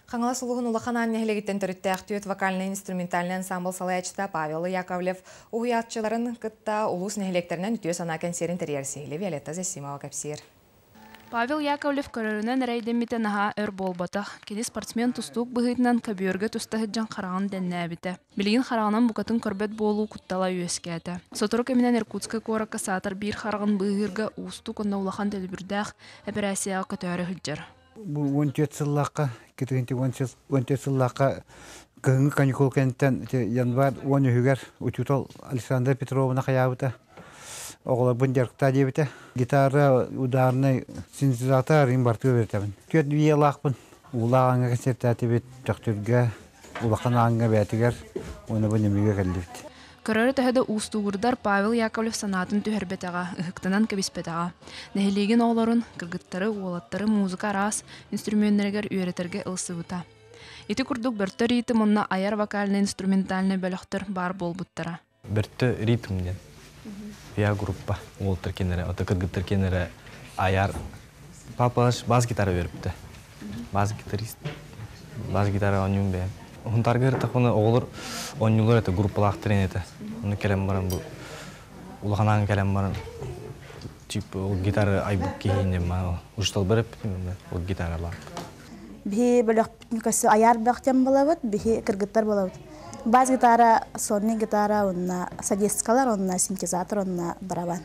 Хаҥалас улууһун Улахан Аан нэһилиэгиттэн төрүттээх түөрт вокальнай-инструментальнай ансаамбыл салайааччыта Павел Яковлев уһуйааччыларын кытта улуус нэһилиэктэринэн үтүө санаа кэнсиэрин тэрийэр сиһилии Виолетта Засимова кэпсиир. Павел Яковлев көрөрүнэн эрэйдэммитэ наһаа өр буолбатах. Кини спортсмен тустуук быһыытынан көбүөргэ туста сылдьан хараҕын дэннээбитэ. Билигин хараҕынан букатын көрбөт буолуу куттала үөскээтэ. Сотору кэминэн Иркутскай куоракка саатар биир хараҕын быыһыырга уустук уонна улахан төлөбүрдээх эпэрээссийэҕэ көтөөрү сылдьар. Бу 14 сыллаахха, 14 сыллаахха кыһыҥҥы каникул кэнниттэн январь 13-үгэр учуутал Александра Петровна хайаабыта. Оҕолорбун дьарыктаа диэбитэ. Гитара, ударный синтезатор им бартыы үөрэтэбин. Түөрт виялаахпын. Уулаах ааҥҥа концертаатыбыт, Төхтүргэ, Улахан Ааҥҥа бэйэтигэр уонна бу Нөмүгү кэллибит. Көрөрө төһө да уустугурдар Павел Яковлев санаатын түһэрбэтэҕэ, ыһыктанан кэбиспэтэҕэ. Нэһилиэгин оҕолорун, кыргыттары, уолаттары музыка араас инструменнарыгар үөрэтэргэ ылсыбыта. Ити курдук Бөртө ритм уонна айар вокальнай-инструментальнай бөлөхтөр баар буолбуттара. Бөртө ритм диэн я группа уолаттар кинилэрэ, ото кыргыттар кинилэрэ айар папа бас гитара үөрүптэ. Бас гитарист. Бас гитара оонньуум бэйэм. Хунтаарга ыртахпына оҕолор оонньуулар этэ, группалаахтар этэ. Ону кэлэн баран бу улахан аан кэлэн баран типа ол гитара айбыт киһи учууталбар эппитим ол гитаралаах. Биһи бөлөхпүтүн көссө айар бөх диэн буолабыт, биһи кыргыттар буолабыт. Бас гитара, сонный гитара, онно садисткалар, онно синтезатор, онно барабан.